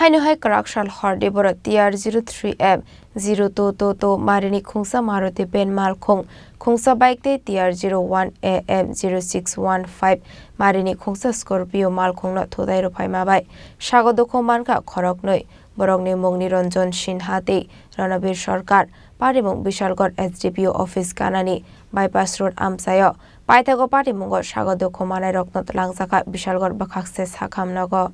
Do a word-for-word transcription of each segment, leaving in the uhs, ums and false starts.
Haino hai kwrak sal hor de borok T R zero three F zero two two two marini khungsa Maruti van malkhung, khungsa bike tei T R zero one A M zero six one five marini khungsa Scorpio malkhungno thutai rwphaima bai sago dukhu mankha khoroknwi. Borokni mung Niranjan Sinha tei Ranabir Sarkar. Patimung Bishalgarh S D P O office ganani bypass road amchaio. Paithago patimungo sago dukhu manairokno twlangjakha Bishalgarh bwkhakse sakham nogo.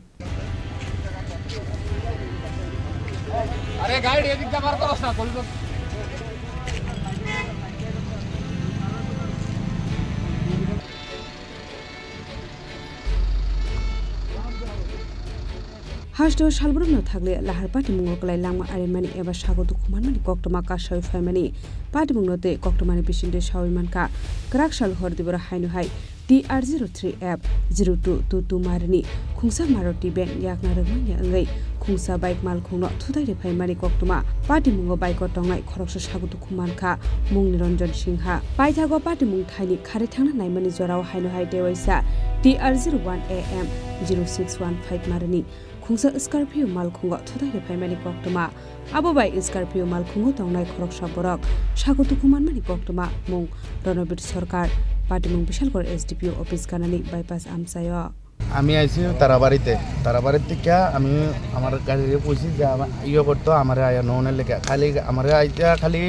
Hasteo salbrumno thakle lahar patimungo kwlai langma arimani eba sago dukhu manmani koktwma kasawi phaimani. Patimungno tei koktwmani bisingtwi sawi mankha, kwrak sal hor diboro haino hai T R zero three F zero two two two marini khungsa Maruti van yakna rwngmanya wngwi khungsa bike malkhungno thutai rwphaimani koktwma. Patimungo bike-o tongnai khoroksa sago dukhu mankha mung Niranjan Sinha. Paithago patimung thaini kharwi thangna naimani jorao haino hai tewaisa T R zero one A M zero six one five marini khungsa Scorpio malkhungo thutai rwphaimani koktwma. Abo bai Scorpio malkhungo tongnai khoroksa borok sago dukhu manmani koktwma mung Ranabir Sarkar. Patimung Bishalgarh S D P O office ganani bypass amchaio. আমি আইছি তারাবাড়িতে। তারাবাড়ির থেকে আমি আমার গাড়িরে কইছি যে আমার ইয়ে করতো, আমারে আয়া নোনের লেগে। খালি আমারে আইতে খালি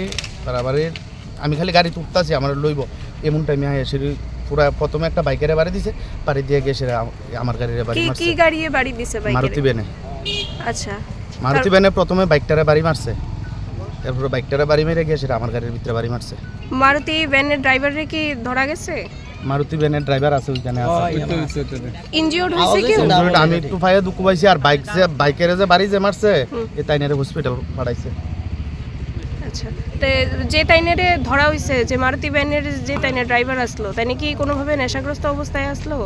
তারাবাড়ির, আমি খালি গাড়িতে উঠতাছি, আমারে লইব। এমন টাইমে আয়া সেটি পুরা প্রথমে একটা বাইকেরে বাড়ি দিছে, বাড়ি দিয়ে গিয়ে সেটা আম-, আমার গাড়িরে বাড়ি কি, মারছে। কি গাড়িয়ে বাড়ি দিছে বাইকেরে? মারুতি ভ্যানে। আচ্ছা। মারুতি তার ভ্যানে প্রথমে বাইকটারে বাড়ি মারছে, এরপরে বাইকটারে বাড়ি মেরে গিয়ে সেটা আমার গাড়ির ভিতরে বাড়ি মারছে। মারুতি ভ্যানের ড্রাইভাররে কি ধরা গেছে? মারুতি ভ্যানের ড্রাইভার আছে ওইখানে আছে। ইনজিওর্ড হয়েছে কেউ? ইনজিওর্ড আমি একটু পায়ে দুঃখ পাইছি, আর বাইক যে, বাইকের যে বাড়ি যে মারছে, হুম। এ তাইনারে হসপিটাল পাঠাইছে। আচ্ছা, তে যে তাইনারে ধরা হইছে, যে মারুতি ভ্যানের যে তাইনার ড্রাইভার আসলো, তাইনে কি কোনোভাবে নেশাগ্রস্ত অবস্থায় আসলো?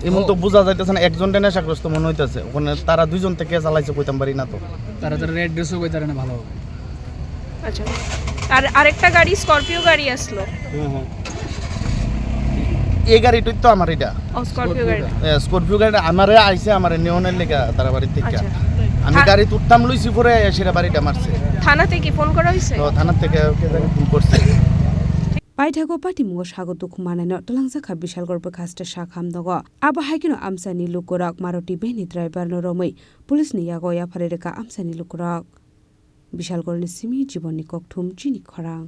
এমন তো বোঝা যাইতেছে না, একজনটা নেশাগ্রস্ত মনে হইতেছে। ওখানে তারা দুইজন থেকে চালাইছে, কইতাম পারি না তো। তারা তো রেড ড্রেসও কইতারে না ভালো। আচ্ছা, আর আরেকটা গাড়ি, স্করপিও গাড়ি আসলো। হুম, হুম। এই গাড়িটাই তো আমার এটা। ও, স্করপিও গাড়ি। এ, স্করপিও গাড়ি আমারে আইছে, আমারে নেওনের লেগে তারা বাড়ির থেকে। আচ্ছা। আমি থা- গাড়ি তুলতাম লইছি, পরে আইয়া সেটা বাড়িটা মারছে। থানা থেকে ফোন করা হয়েছে? তো থানা থেকে ওকে জানি ফোন করছে। Paithago patimungo sago dukhu manaino twlangjakha Bishalgarh bwkhaste sakham nogo. Abo hai kheno amchaini lukurok Maruti van ni driver no romwi police ni yago yapharwi rwkha amchaini lukurok. Bishalgarh ni simi Jibon ni kokthum chini khorang.